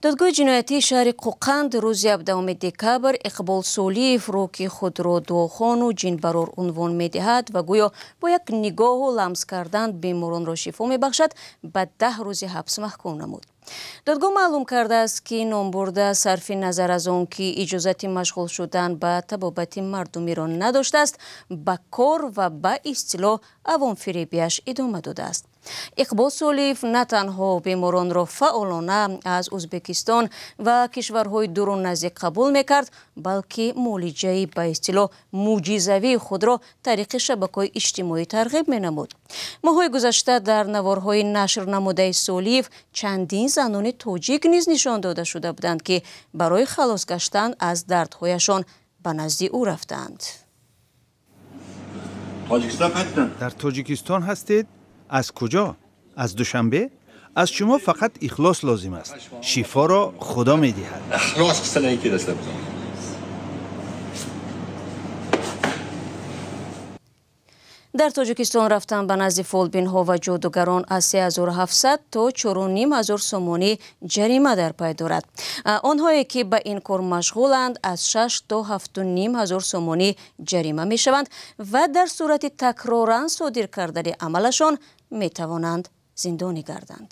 Додгоҳи ҷиноятии шаҳри Қӯқанд рӯзи 17 декабр Иқбол Солиевро, ки худро дуохону ҷинбарор унвон медиҳад ва гӯё бо як нигоҳу ламс кардан беморонро шифо мебахшад, ба 10 рӯзи ҳабс маҳкум намуд. Додгоҳ маълум кардааст, ки номбурда сарфи назар аз он ки иҷозати машғул шудан ба табобати мардумиро надоштааст, ба кор ва ба истилоҳ авомфиребиаш идома додааст. Иқбол Солиев на танҳо беморонро фаъолона аз Ӯзбекистон ва кишварҳои дуру наздик қабул мекард, балки муолиҷаи ба истилоҳ мӯъҷизавии худро тариқи шабакаҳои иҷтимоӣ тарғиб менамуд. Моҳҳои гузашта дар наворҳои нашр намудаи Солиев чандин занони тоҷик низ нишон дода шуда буданд, ки барои халос гаштан аз дардҳояшон ба назди ӯ рафтаанд. Дар Тоҷикистон ҳастед? Аз куҷо? Аз Душанбе? Аз шумо фақат ихлос лозим аст. Шифоро Худо медиҳад. Дар Тоҷикистон рафтан ба назди фолбинҳо ва ҷодугарон аз 3700 то 4500 сомонӣ ҷарима дар пай дорад. Онҳое ки ба ин кор машғуланд, аз 6 то 7500 сомонӣ ҷарима мешаванд ва дар сурати такроран содир кардани амалашон метавонанд зиндонӣ гарданд.